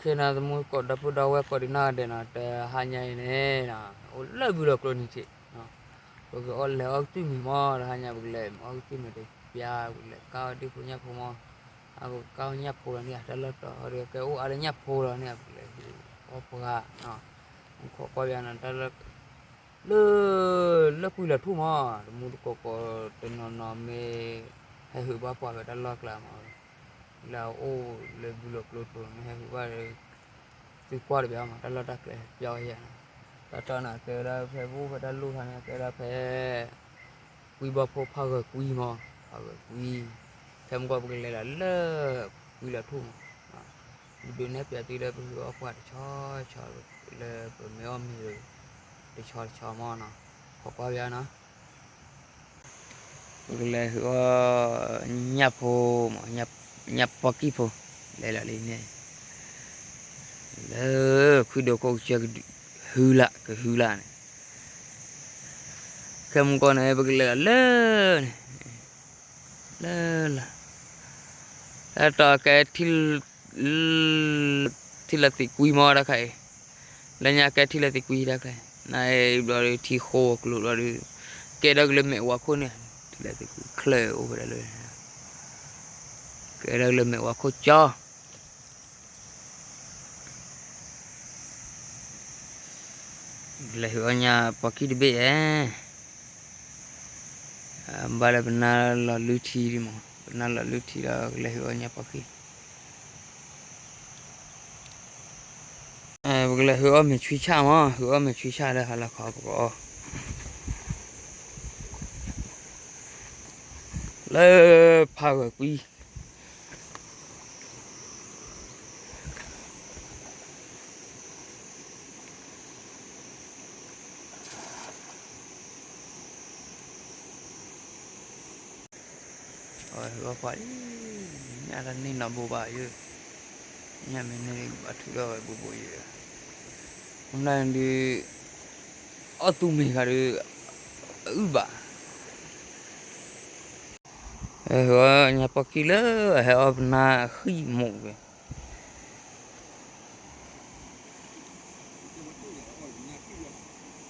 ခဲနၤ သမူသကိး ဒီပုၢ်ဒီဝဲၢ်ကိးဒံးနီၢ်ဂၤဒဲးနီၤ, တဟါညါအံၤန့ၣ် အိၣ်လၢဘုလီၤကျိနံၤထံး, ပကလဲၤအီၣ်ကသုၣ်မ့ၤမး, တဟါညါ ပကလဲၤအီၣ်ကသုၣ်မ့ၤတပျၢ်, ပကလဲၤကၢ်အီၣ်ဒ့ၣ်ဖိညၣ်ဖိမး, အပကကၢ်အီၣ်ညၣ်ဖိလီၤန့ၣ် တၢ်လီၢ်တီၤဒီး ကဲအိၣ်အါလၢညၣ်ဖိလီၤန့ၣ် ပကလဲၤဟ့ၣ်အီၣ်ပှၤ, ခိးကွၢ်ဘၣ်နီၤ တၢ်လီၢ် လၢ လၢကွံလီၤထူၣ်မး, သမူသကိးကိးတနီၤနီၤမ့ၢ် ဟဲဟုးဘၣ်ပှၤဖဲတၢ်လီၢ်ကျါမး, လၢအအိၣ်လၢဘုလီၤကျိတိၤန့ၣ် ဟဲဟုးဘၣ်ဒီး သုကွၢ်တဘၣ်မး တၢ်လီၢ်တၢ်ကျဲပျီယဲၢ်နီၤ, တၢ်တီန့ၣ် ကဲဝဲဒၣ်ဖဲပအိၣ်ဖဲတၢ်လိၣ်ခါန့ၣ် ကဲဝဲဒၣ်ဖဲ ကွံဘီဖိဖးဂၢၤကွံမး, ဖးဂၢၤကွံ, ခဲမုၢ်ကီၢ်ပကလဲၤဒီးလၢ ကွံလီၤထူၣ်မး, ပဒုးနဲၣ်ပျးသုလၢပဟုးအီၣ်ပှၤတဆီဆီ လၢပမ့ၢ်အီၣ်မ့ၤ တဆီတဆီမးနီၤ, ခိးကွၢ်ဘၣ်နီၤ, ပကလဲၤဟုးအီၣ် ညၣ်ဖိမး, ညၣ်ပီၢ်ကံၢ်ဖိ, လဲၤလီၤလံန့ၣ် လၢ ခွံဒိၣ်ခိၣ်ကစၢၢ် ဟုလး ကဟုလးန့ၣ်, ခဲမုၢ်ကီၢ်န့ၣ် ပကလဲၤလီၤလၢန့ၣ်, လၢလၢ်, တၢ်တီကဲ ထံလီၤသံးကွံမးတၢ်ခါအံၤ, လၢညါကဲထံလီၤသံးကွံတၢ်ခါအံၤ, နအံၤဘျီဒီး ထံဃိအကျိၤဘျီဒီး ကဲထီၣ်က့ၤလၢမဲာ်ဝါခိၣ်န့ၣ်, ထံလီၤသံးကွံချၢၣ်အိၣ်ဖဲဒၣ်လၢ ကဲထီၣ်က့ၤလၢမဲာ်ဝါခိၣ်ကၠီ ကလဲၤဟုးအီၣ်ညၣ်ပီၢ်ကံၢ်တဘ့ၣ်ဧါ, ဘၣ်လၢပနၢ်လီၤလုၢ်ထံဒံးမး, ပနၢ်လီၤလုၢ်ထံဒီးကလဲၤဟုးအီၣ်ညၣ်ပီၢ်ကံၢ်, ပကလဲၤဟုးအီၣ်မ့ၤဆွံဆၣ်မး, ဟုးအီၣ်မ့ၤဆွံဆၣ်လၢဟါလီၤခီပကအီၣ် လၢဖးဂၢၤကွံ အဝဲပှၤအံၤ ညၣ်တၢ်န့ၢ်နီၢ်ဘိဘၣ်ယိၣ်, ညၣ်မ့ၢ်န့ၢ်ဘၣ်ထုးထီၣ်ဝဲဘိဘိယိၣ်, မနုၤဒုး အီၣ်သူမ့ၤခါဒုး အအုၣ်ဘၣ်, ညၣ်ပီၢ်ကံၢ်လၢအဟဲအီၣ်ပနၢ်ဃံၣ်မိၢ်ဝဲ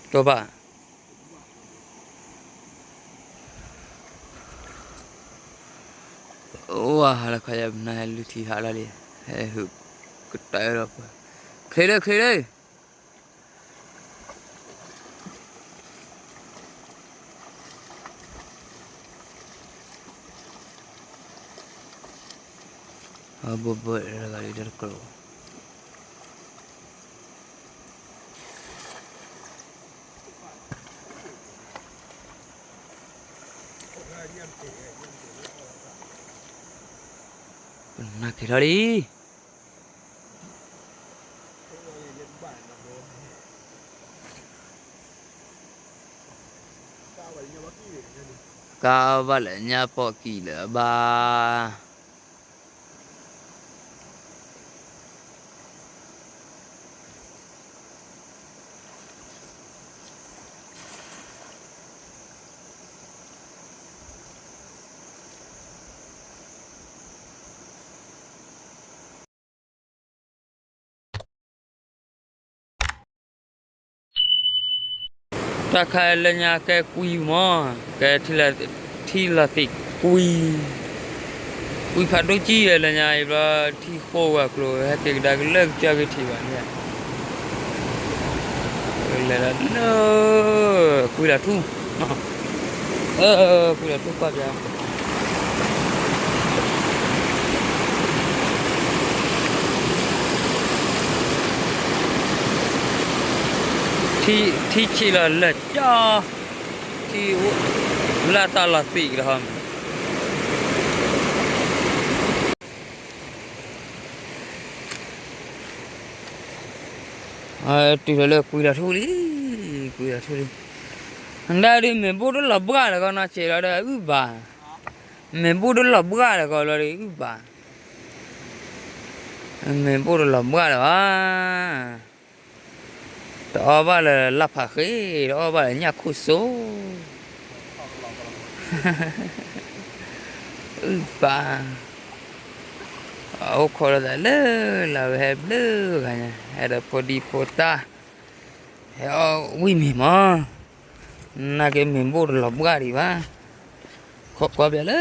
ကၠီဘၣ် အိၣ်ဝဲဟါလၢခီယပနၢ်ဟဲလုၢ်ထံဟးလၢလံ, ဟဲဟုးကတၢၢ်ဒီးပှၤ, ချ့လၢချ့လၢ ဘိဘိတဂၤလံတကလိာ် ပနၢ်က့ၤထီၣ်လံ ကါဘၣ်လၢညၣ်ပီၢ်ကံၢ်လၢအဘၣ်တၢ်ခါလၢညါကဲကွံမး, ကဲထံလီၤသံးကွံ, ကွံဖးဒိၣ်ကံၢ်လၢညါအံၤဘျီ, ထံဃိဝဲအကျိၤ ဟဲက့ၤကဒါက့ၤလၢကစၢၢ်က့ၤထံးဘၣ်န့ၣ်, လဲၤလီၤလၢ ကွံလီၤထူၣ်, ကွံလီၤထူၣ်ကွၢ်ပျါ ထံဆံးလီၤလၢာ်ကၠီ, ထံလၢတၢ်လီၤသံးကဒီး, တုၤလီၤလၢကွံလီၤထူၣ်လံ, ကွံလီၤထူၣ်လံ, ဒၣ်ဒုးမ့ၢ်ဘိၣ်တလီၤဘှၣ်လၢကီနီၢ်ဆံးလီၤဒီးအုၣ်ဘၣ်, မ့ၢ်ဘိၣ်တလီၤဘှၣ်လၢကီလီၤဒီးအုၣ်ဘၣ်, မ့ၢ်ဘိၣ်တလီၤဘှၣ်လၢၤဘၣ် တအီၣ်ဘၣ်လၢလၢ်ဖးဃ့, တအီၣ်ဘၣ်လၢညၣ်ခိၣ်စိ, အုၣ်ဘၣ်, အအိၣ်ခိးလိာ်သးလၢ လၢဝဲဟဲဘျုးဂၤညါ ဟဲဒီးဖိဒံဖိသၣ် ဟဲအီၣ်ဝံၣ်မ့ၤမး, နာ်က့မ့ၤဘိၣ်တလီၤဘှၣ်ဒံးဘၣ်, ခိးကွၢ်ပၠးလၢ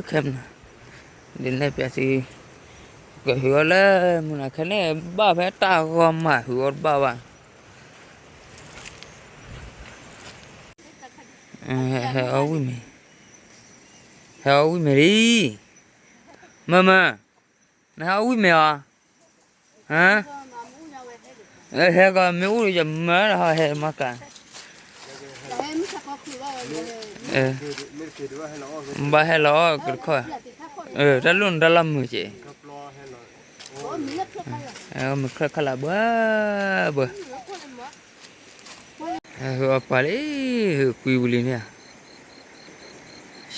ခဲမနၤ, ဒ်န့ၣ်ပၠးသု, ကဟုးအီၣ်လၢမုၢ်နၤခဲန့ၣ် ဘၣ်ဖဲတၢ်ဂီၤမး ဟုးအီၣ်တဘၣ်ဘၣ်. ဟဲအီၣ်ဝံၣ်မ့ၤ, ဟဲအီၣ်ဝံၣ်မ့ၤလံ, မၢမၢ, နဟဲအီၣ်ဝံၣ်မ့ၤအီၤ, ဟဲကီးမ့ၢ်အိၣ်ဒီးယမၢဒီးဟဲမၤကၤ, ဘၣ်ဟဲလီၤအီၣ်ကတခီ, တၢ်လိၣ်နတၢ်လီၢ်မုာ်က့ၤ, မုာ်ချၢၣ်ခါလၢဘၣ်ဘၣ် ဟုးအီၣ်ပှၤလံ, ဟုးကွံာ်ဝံၤလံန့ၣ်ဧါ,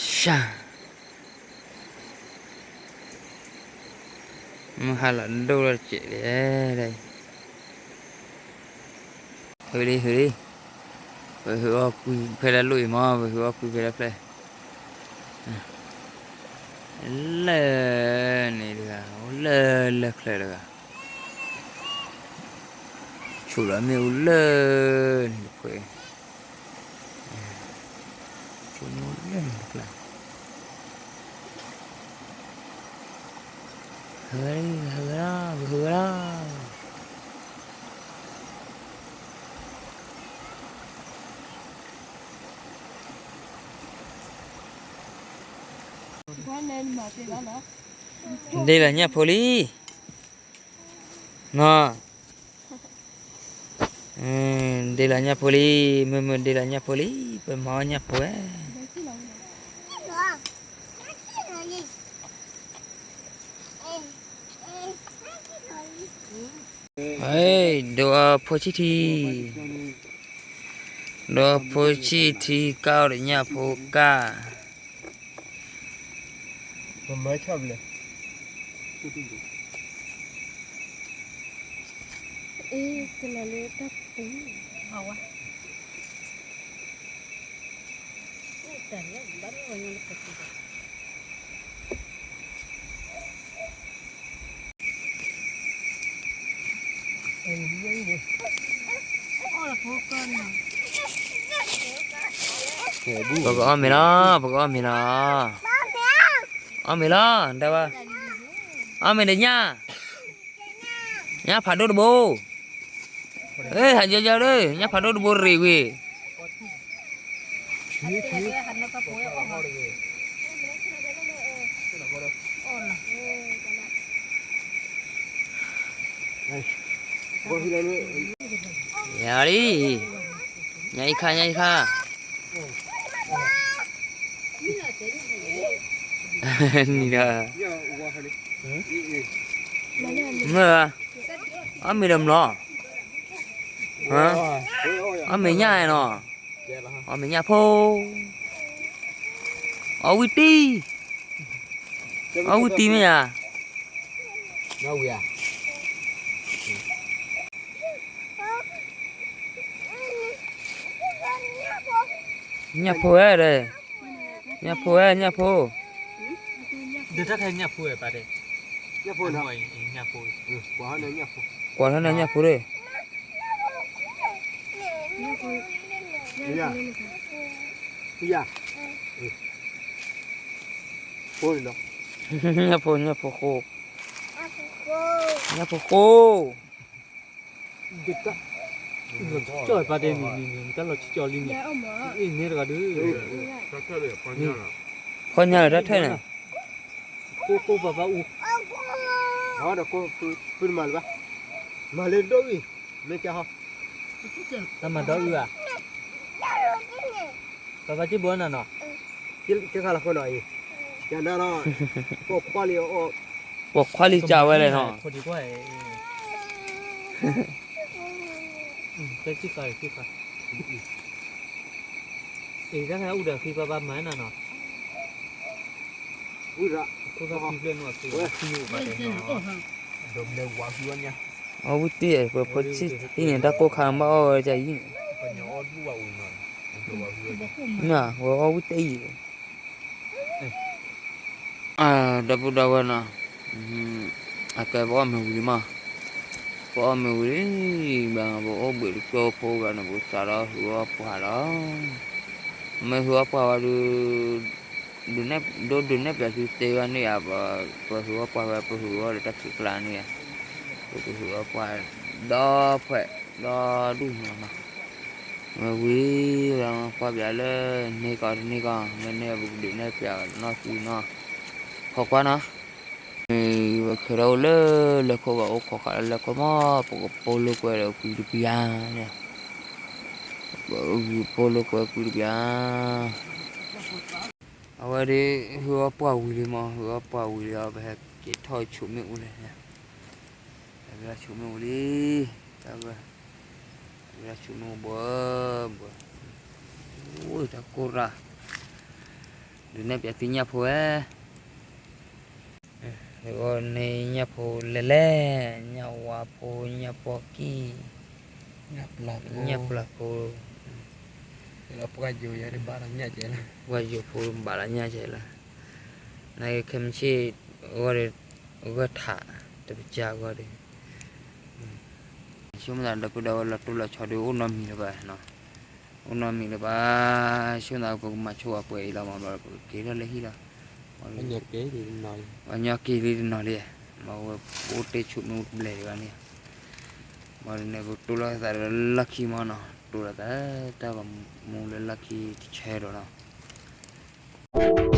ရှၤ, မုၢ်ဟါလီၤဒိၣ်ထီၣ်တစဲးလံ, ဟုးလံ ဟုးလံ, ပဟုးအီၣ်ကွံာ်ဖဲလၢလိၣ်အံၤမး ပဟုးအီၣ်ကွံာ်ဖဲလၢဖျဲၣ် လၢန့ၣ်တဂၤ အိၣ်လၢလၢချၢတဂၤ, ဆိးလီၤမ့ၣ်အူလၢန့ၣ်တဖှဲး, ဆိးမ့ၣ်အူလၢန့ၣ်တဖျၢၣ်, ဟုးဝဲလံ ဟုးဝဲလီၤ ပဟုးဝဲလီၤ. ဒ့လီၤညၣ်ဖိလံ, နီၤ, ဒ့လီၤညၣ်ဖိလံ, မုၢ်မုၢ်ဒ့လီၤညၣ်ဖိလံ, ပမၤအီၣ်ညၣ်ဖိဝဲ ဒိးအဖိဆံၣ်ထံ, ဒိးအဖိဆံၣ်ထံကၢ်အိၣ်ဒီးညၣ်ဖိကၢ်, ပကအီၣ်မ့ၤလီၤ ပကအီၣ်မ့ၤလီၤ, အီၣ်မ့ၤလီၤ တဲဝဲ, အီၣ်မ့ၤဒီးညၣ်, ညၣ်ဖးဒိၣ်တဘိ, ဟးယီယီဒီး ညၣ်ဖးဒိၣ်တဘိရ့ၣ်ဝံၤ ယၤလံ, ညၣ်အံၤခါ ညၣ်အံၤခါ, နံၤဒီး, မ့ၢ်, အီၣ်မ့ၤဒီးမလီၤ, အီၣ်မ့ၤညၣ်နီၤ, အီၣ်မ့ၤညၣ်ဖိ, အီၣ်ဝံၣ်တံၢ်, အီၣ်ဝံၣ်တံၢ်မ့ၢ်ဧါ, ညၣ်ဖိဝဲဒီး, ညၣ်ဖိဝဲ ညၣ်ဖိ, ဒုးတၢ်ခဲညၣ်ဖိဝဲပၢ်တဲ, ညၣ်ဖိ, ကွၢ်ထီၣ်န့ၣ်ညၣ်ဖိဒီး, ညၣ်ဖိ ညၣ်ဖိဃိ, ညၣ်ဖိဃိ, ကၠီၣ်ပၢ်တဲန့ၣ်န့ၣ် တၢ်လီၤကၠီလံန့ၣ်, အ့ၣ်နဲတဂၤဒုး, ဖီညါလၢတၢ်ထဲန့ၣ်, ကိၢ်ကိၢ်ပၤပၤအူ, ဒီးကိၢ်, ပုၢ်တမၤလၢၤဘၣ်, မၤလၢဒိၣ်အံၤ, မ့ၢ်ကဟီ, တၢ်မၤဒီအုၣ်ဧါ, ပၤပၤက့ၢ်ဘီနၤနီၤ, ကဲခါလီၤဃိနီၤအံၤ, ယနၤလီၤ, ပိာ်ခွါလံအီၤ, ပိာ်ခွါလံကၢ်ဝဲလဲၣ်နီၤ, တၢ်ကံၢ်ဃာ်အံၤကံၢ်ဃာ်, အံၤတၢ်ဟဲအုၣ်ဒီးဃံပၤပၤမၤနၤနီၤ, အံၤ, အဝံၣ်တံၢ် ပဖိဆံၣ်ထံန့ၣ် တၢ်ကိၢ်ခါဘၣ်အီၣ်ဝဲဒ်အံၤန့ၣ်, မ့ၢ်ဝဲအီၣ်ဝံၣ်တံၢ်အံၤ, ဒီပုၢ်ဒီဝဲၢ်နီၤ, အကဲပအီၣ်မ့ၤဝံၤလံမး, ပအီၣ်မ့ၤဝံၤလံ, ဘၣ်ပအိၣ်ဘှံးတကၠိဖိဘျီန့ၣ် ပကစးထီၣ်ဟုၣ်အီၣ်ပှၢ်လီၤ. မ့ၢ်ဟုၣ်အီၣ်ပှၢ်ဝဲဒုး ဒုးနဲၣ် ဒိၣ်ဒုးနဲၣ်ပၠးသုသ့ဝဲန့ၣ်ဧါ, ပ ပဟုၣ်အီၣ်ပှၢ်ဝဲ ပဟုၣ်အီၣ်ဒီးတၢ်ခံးကျါန့ၣ်ဧါ, ပကဟုၣ်အီၣ်ပှၢ် ဒီဖှဲး ဒီဒူၣ်န့ၣ်လီၤနီၤ. မ့ၢ်ဝံၤလီၤ ကွၢ်ပၠးလၢန့ၢ်ကီးတန့ၢ်ကီး မ့ၢ်န့ၢ်ပကဒုးနဲၣ်ပၠးနီၢ်သုနီၤ, ခိးကွၢ်နီၤ. ပခဲဒီးအိၣ်လၢလဲၤခိၣ်ဘၣ် အိၣ်ခိးဃာ်လၢလဲၤခိၣ်မး ပကပိာ်လိာ်ကွဲဒီးကွံတပျၢ်န့ၣ်, ပကပိာ်လိာ်ကွဲကွံတပျၢ်. အဝဲဒၣ် ဟုၣ်အီၣ်ပှၢ်ဝံၤလံမး, ဟုၣ်အီၣ်ပှၢ်ဝံၤလံအီၤ ပဟဲက့ၤထီၣ်ဆူးမ့ၣ်အူလဲၣ်, ဟဲက့ၤထီၣ်ဆူးမ့ၣ်အူလံ, တၢ်ဝဲ ဟဲက့ၤထီၣ်ဆူးမ့ၣ်အူဘၣ်ဘၣ်, အိၣ်တၢ်ကိၢ်ရၣ်, ဒုးနဲၣ်ပၠးသုညၣ်ဖိဝဲ အဂီၢ်န့ၣ်ညၣ်ဖိလဲၣ်လဲၣ်, ညၣ်ဝါဖိ, ညၣ်ပီၣ်ကံၢ်, ညၣ်ပျၢ်ဖိ, ပှၢ်ယိာ်ဖိဘၣ်လီၤညၣ်ကဲလၢ, နခဲမုၢ်ဆ့ၣ်အဂီၢ်ဒီး ဂၢၢ်ထး တပစၢ်အဂီၢ်ဒီး ဆိကမိၣ်သးဒီးပဒီးဝဲလီၤတိၢ်လီၤဆီဒီး အိၣ်နီတမံၤလၢၤဘၣ်နီၤ, အိၣ်နီတမံၤလၢၤဘၣ်, ဆိကမိၣ်သးပကမၤဆိပှဲၤအံၤလီၤမး ဘျီပကက့ၤထီၣ်လၢဟံၣ်လီၤ, ပှၤညီက့ၤလံတနီၤလံ, မ့ၢ်ဝဲပအိၣ်တ့ၢ်ဆူးမ့ၣ်အူတဘျဲၣ်ဒံးဘၣ်န့ၣ်, မ့ၢ်န့ၣ် ပတိၢ်လိာ်သးဒီးလီၢ်ခံမးနီၤ, တိၢ်လိာ်သး တၢ်ဘၣ်မူလၢလီၢ်ခံတဆၢဒီးနီၤ.